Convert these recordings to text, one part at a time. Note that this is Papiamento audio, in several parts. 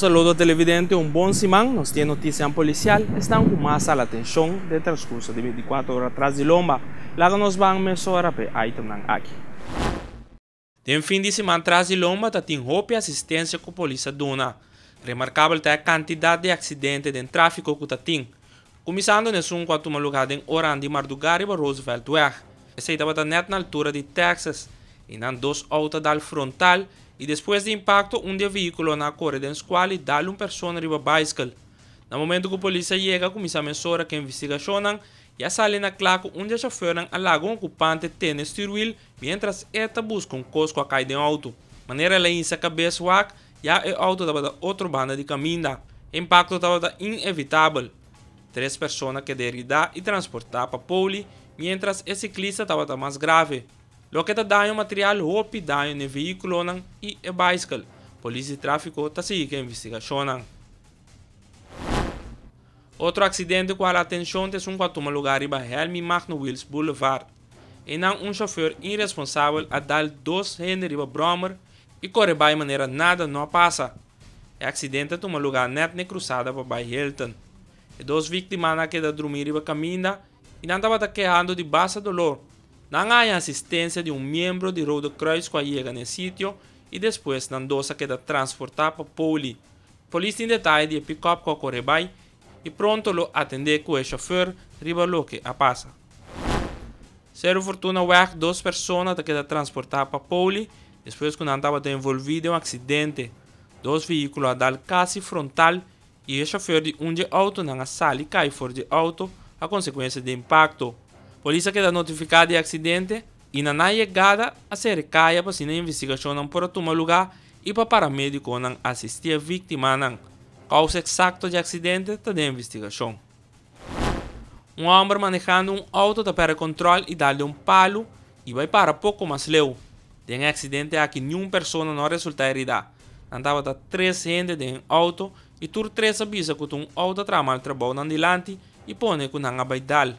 saludo, televidente, un bon siman. Nos tin noticia policial. Esnan cu mas a hala atencion den transcurso di 24 ora tras di lomba. Laga nos ban mesora pa e itemnan aki. Den fin di siman tras di lomba tatin hopi asistencia cu polis a duna. Remarcabel ta e cantidad di accidente den trafico cu tatin. Cuminsando na esun cu a tuma luga den ora di marduga riba Rooseveltweg. Esey tabata net na altura di Texas. Eynan dos auto a dal frontal y despues di impacto un di e vehiculonan a core den scual y dal un persona riba bicycle. Na momento cu polis a yega, cuminsa mesora cu investigacionnan y a sali na cla cu un di e chofernan a laga un ocupante tene stuurwiel mientras e ta busca un cos cu a cay den auto. Manera el a hinca cabes wak, ya e auto tabata otro banda di caminda. E impacto tabata inevitabel. Tres persona a keda herida y transporta pa poli, mientras e ciclista tabata mas grave. Loke ta daño material, hopi daño na e vehiculonan y e bicycle. Polis di trafico ta sigui cu e investigacionnan. Otro accidente cu a hala atencion ta esun cu a tuma lugar riba Helmi Magno Wiels Boulevard. Eynan un chofer irresponsabel a dal dos hende riba brommer y core bay manera nada no a pasa. E accidente a tuma lugar net na e cruzada pa bay Hilton. E dos victimanan a keda drumi riba caminda y nan tabata kehando di basta dolor. Nan a haya asistencia di un miembro di Rode Kruis cu a yega na e sitio y despues nan dos a keda transporta pa poli. Polis tin detaye di e pick-up cu a core bay y pronto lo atende cu e chofer riba loke a pasa. Cerro Fortunaweg, dos persona ta keda transporta pa poli despues cu nan tabata envolvi den un accidente. Dos vehiculo a dal casi frontal y e chofer di un di e autonan a sali cay for di e auto a consecuencia di e impacto. Polis a keda notifica di e accidente y na nan yegada a cera e caya pa asina investigacionnan por a tuma luga y pa paramediconan asisti e victimanan. Causa exacto di e accidente ta den investigacion. Un homber manehando un auto ta perde control y dal den un palo y bay para poco mas leu. Den e accidente aki niun persona no a resulta herida. Nan tabata tres hende den e auto y tur tres a bisa cu ta un auto a traha mal trabou nan dilanti y pone cu nan a bay dal.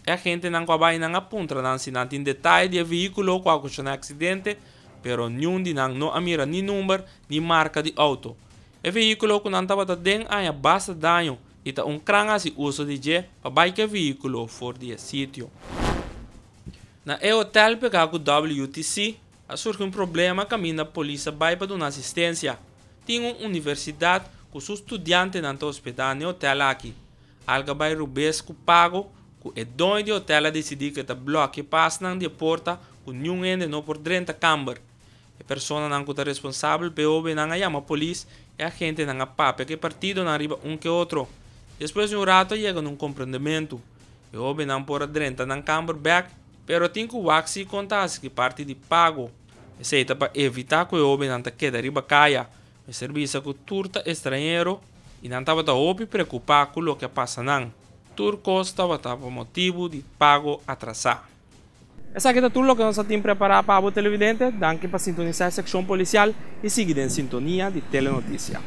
E agentenan cu a bay nan a puntra nan si nan tin detaye di e vehiculo cu a ocasiona e accidente, pero niun di nan no a mira ni number ni marca di auto. E vehiculo cu nan tabata den a haña basta daño y ta un kran a haci uso di dje pa bay cu e vehiculo for di e sitio. Na e hotel pega cu WTC a surgi un problema caminda polis a bay pa duna asistencia. Tin un universidad cu su studiantenan ta hospeda n'e hotel aki. Alga bay rubes cu pago cu e doño di hotel a dicidi cu e ta blokia pasnan di e porta cu niun hende no por drenta camber. E personanan cu ta responsabel p'e hobennan a yama polis y agentenan a papia cu e partidonan riba un ke otro. Despues di un rato a yega na un comprendemento. E hobennan por a drenta nan camber bek, pero tin cu wak si con ta haci ki parti di pago. Esey ta pa evita cu e hobennan ta keda riba caya. Mester bisa cu tur ta estranhero y nan tabata hopi preocupa cu loke a pasa nan. Tur cos tabata pa motibo di pago atrasa. Esaki ta tur loke nos a tin prepara pa abo, televidente. Danki pa sintonisa e seccion policial y sigui den sintonia di Telenoticia.